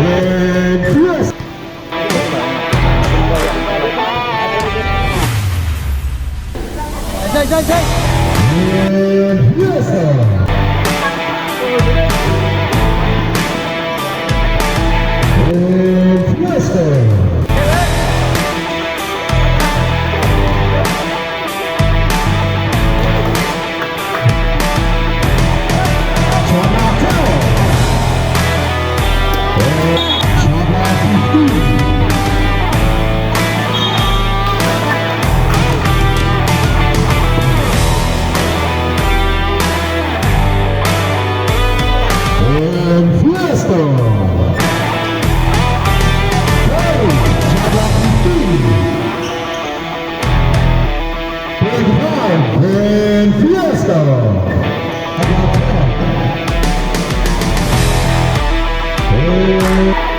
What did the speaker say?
And yes. Side, side, side. And yes. And yes. Shot 15. And Fiesta. Hey, shot 15. 25 and Fiesta. About 10. And